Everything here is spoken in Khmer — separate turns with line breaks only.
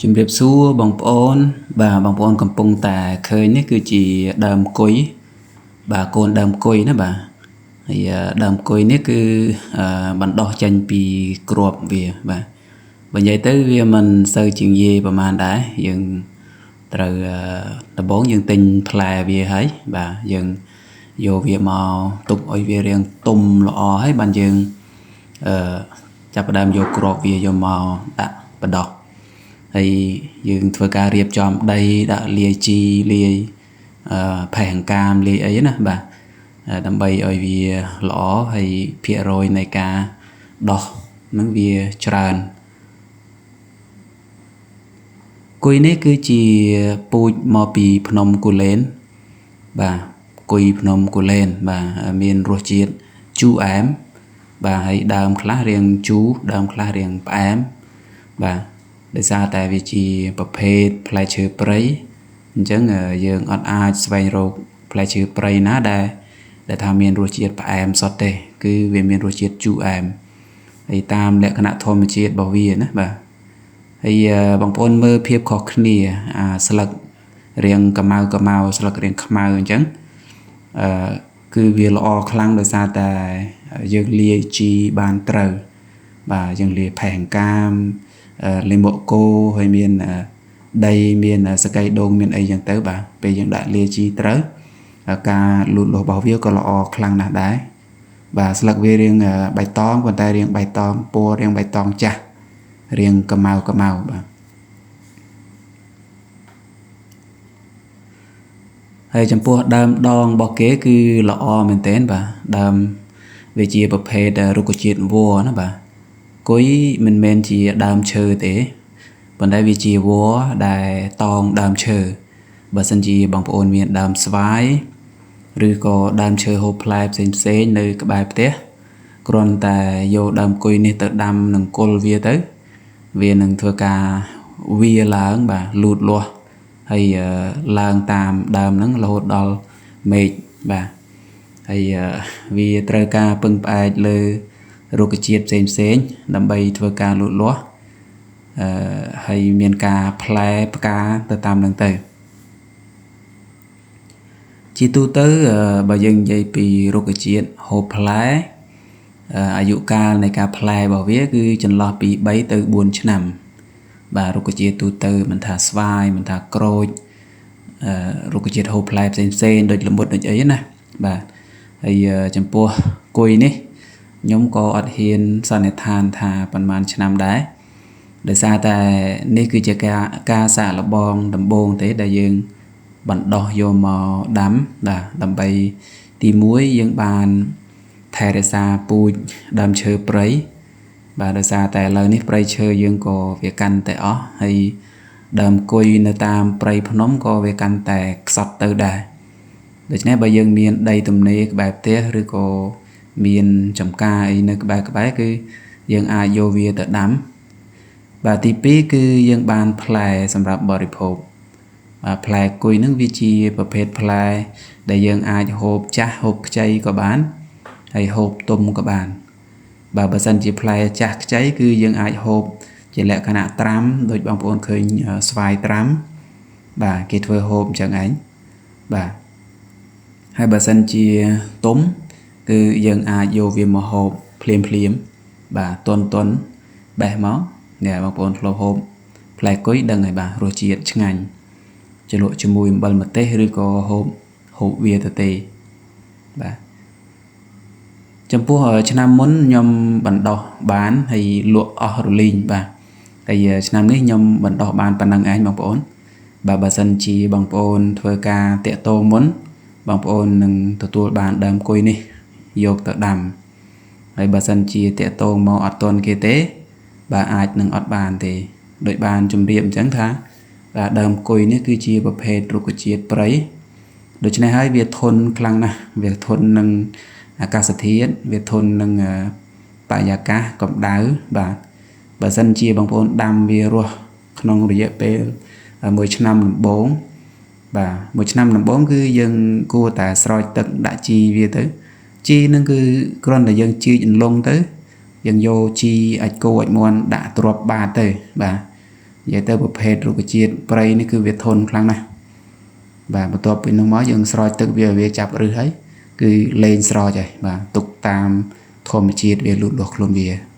ជំរាបសួរបងប្អូនបាទបងប្អូនកំពុងតែឃើញនេះគឺជាដើមគុយបាទកូនដើមគុយណាបាទហើយដើមគុយនេះគឺបណ្ដោះចេញពីគ្រាប់វាបាទបើនិយាយទៅវាមិនសូវជាងាយប្រហែលដែរយើងត្រូវដំបូងយើងទិញផ្លែវាហើយបាទយើងយកវាមកទុកឲ្យវារាងទុំល្អហើយបានយើងចាប់ផ្ដើមយកគ្រាប់វាយកមកដាក់បណ្ដោះហើយយើងធ្វើការរៀបចំដីដាក់លាយជីលាយផេះអង្កាមលាយអីណាបាទដើម្បីឲ្យវាល្អហើយភាគរយនៃការដោះនឹងវាច្រើនគុយនេះគឺជាពូជមកពីភ្នំគូលែនបាទគុយភ្នំគូលែនបាទមានរសជាតិជូរអែមបាទហើយដើមខ្លះរាងជូរដើមខ្លះរាងផ្អែមបាទដោយសារតែវាជាប្រភេទផ្លែឈើព្រៃអញ្ចឹងយើងអត់អាចស្វែងរកផ្លែឈើព្រៃណាដែលថាមានរសជាតិផ្អែមសុទ្ធទេគឺវាមានរសជាតិជូរអែមហើយតាមលក្ខណៈធម្មជាតិរបស់វាណាបាទហើយបងប្អូនមើលភាពខុសគ្នាអាស្លឹករាងកម្ៅស្លឹករាងខ្មៅអញ្ចឹងគឺវាល្អខ្លាំងដោយសារតែយើងលាយជីបានត្រូវបាទយើងលាយផេះអង្កាមលាយមកគោហើយមានដីមានសកៃដូងមានអីចឹងទៅបាទពេលយើងដាក់លាយជីត្រូវការលូតលាស់របស់វាក៏ល្អខ្លាំងណាស់ដែរបាទស្លឹកវារាងបៃតងប៉ុន្តែរាងបៃតងពណ៌រាងបៃតងចាស់រាងកម្ៅបាទហើយចំពោះដើមដងរបស់គេគឺល្អមែនទែនបាទដើមវាជាប្រភេទរុក្ខជាតិវល្លិណាបាទគុយមិនមែនជាដើមឈើទេប៉ុន្តែវាជាវល្លិដែលតងដើមឈើបើសិនជាបងប្អូនមានដើមស្វាយឬក៏ដើមឈើហូបផ្លែផ្សេងៗនៅក្បែរផ្ទះគ្រាន់តែយកដើមគុយនេះទៅដាំនឹងគល់វាទៅវានឹងធ្វើការវាឡើងបាទលូតលាស់ហើយឡើងតាមដើមហ្នឹងរហូតដល់មេឃបាទហើយវាត្រូវការពឹងផ្អែកលើរុក្ខជាតិផ្សេងៗដើម្បីធ្វើការលូតលាស់ហើយមានការផ្លែផ្កាទៅតាមនឹងទៅជាទូទៅបើយើងនិយាយពីរុក្ខជាតិហូបផ្លែអាយុកាលនៃការផ្លែរបស់វាគឺចន្លោះពី3ទៅ4ឆ្នាំបាទរុក្ខជាតិទូទៅមិនថាស្វាយមិនថាក្រូចរុក្ខជាតិហូបផ្លែផ្សេងៗដូចល្មុតដូចអីណាបាទហើយចំពោះគុយនេះខ្ញុំក៏អត់ហ៊ានសន្និដ្ឋានថាប៉ុន្មានឆ្នាំដែរដោយសារតែនេះគឺជាការសាកល្បងដំបូងទេដែលយើងបណ្ដោះយកមកដាំបាទដើម្បីទី1យើងបានថែរក្សាពូជដើមឈើព្រៃបាទដោយសារតែឥឡូវនេះព្រៃឈើយើងក៏វាកាន់តែអស់ហើយដើមគុយនៅតាមព្រៃភ្នំក៏វាកាន់តែខ្សត់ទៅដែរដូច្នេះបើយើងមានដីទំនេរក្បែរផ្ទះឬក៏មានចំការអីនៅក្បែរគឺយើងអាចយកវាទៅដាំបាទទី2គឺយើងបានផ្លែសម្រាប់បរិភោគបាទផ្លែគុយនឹងវាជាប្រភេទផ្លែដែលយើងអាចហូបចាស់ហូបខ្ចីក៏បានហើយហូបទុំក៏បានបាទបើសិនជាផ្លែចាស់ខ្ចីគឺយើងអាចហូបជាលក្ខណៈត្រាំដូចបងប្អូនឃើញស្វាយត្រាំបាទគេធ្វើហូបអញ្ចឹងឯងបាទហើយបើសិនជាទុំគឺយើងអាចយកវាមកហូបភ្លាមៗបាទទន់បេះមកនេះបងប្អូនធ្លាប់ហូបផ្លែគុយដឹងហើយបាទរសជាតិឆ្ងាញ់ជ្រលក់ជាមួយអំបិលម្ទេសឬក៏ហូបវាទៅទេបាទចំពោះឆ្នាំមុនខ្ញុំបណ្ដោះបានហើយលក់អស់រលីងបាទហើយឆ្នាំនេះខ្ញុំបណ្ដោះបានប៉ុណ្ណឹងឯងបងប្អូនបាទបើសិនជាបងប្អូនធ្វើការតាក់ទងមុនបងប្អូននឹងទទួលបានដើមគុយនេះយកទៅដាំហើយបើសិនជាតាក់ទងមកអត់ទាន់គេទេបាទអាចនឹងអត់បានទេដោយបានជម្រាបអញ្ចឹងថាបាទដើមគុយនេះគឺជាប្រភេទរុក្ខជាតិព្រៃដូច្នេះហើយវាធន់ខ្លាំងណាស់វាធន់នឹងអាកាសធាតុវាធន់នឹងបរិយាកាសកម្ដៅបាទបើសិនជាបងប្អូនដាំវារស់ក្នុងរយៈពេល1ឆ្នាំដំបូងបាទ1ឆ្នាំដំបូងគឺយើងគួរតែស្រោចទឹកដាក់ជីវាទៅជីនឹងគឺគ្រាន់តែយើងជីកអន្លង់ទៅយើងយកជីអាចគោអាចមន់ដាក់ទ្រាប់បាតទៅបាទ និយាយទៅប្រភេទរុក្ខជាតិព្រៃនេះគឺវាធន់ខ្លាំងណាស់បាទបន្ទាប់ពីនោះមកយើងស្រោចទឹកវាឲ្យវាចាប់ឫសហើយគឺលែងស្រោចហើយបាទទុកតាមធម្មជាតិវាលូតលាស់ខ្លួនវា។